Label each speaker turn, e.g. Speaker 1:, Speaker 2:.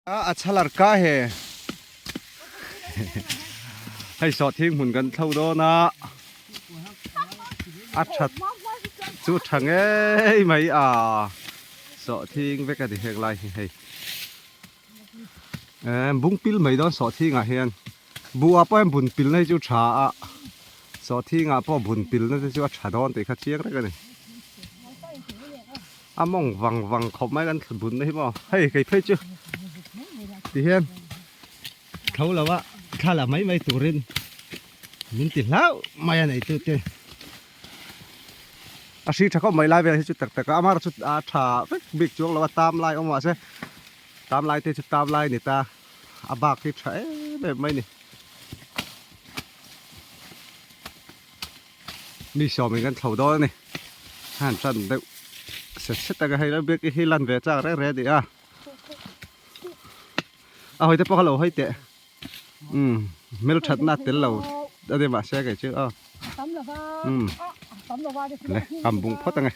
Speaker 1: अच्छा लड़का है hei sawhthing hmun kan thlo dawn a a that chu tha ngei mai a sawhthing vek a ni hek lai hi hei eh bung pil mai dawn sawhthing ah hian buh ah pawh hian bun pil na hi chu tha a sawhthing ah pawh bun pil na te chu a tha dawn tih kha chiang reng a ni. A mawng vang vang khawp mai kan thla bun na hi maw hei kei phei chu ti hian tho lo a thla la mai mai turin min ti hlauh mai a nei tu te a hri tha khawp mai lai vel hi chu tak tak a amar chu a tha vek bik chuang lo a tam lai awm mahse tam lai te chu tam lai a ni ta a bak hi tha em em mai a ni. Mi sawmin kan thlo dawn a ni han tan deuh set set tak a hei lo biak hi lan ve chak reng reng a ni a a hawi te pawh kha lo hawi teh umm hmelthatna a tel lo a ni mahse kei chu aw umm le kam bung phawt ang e.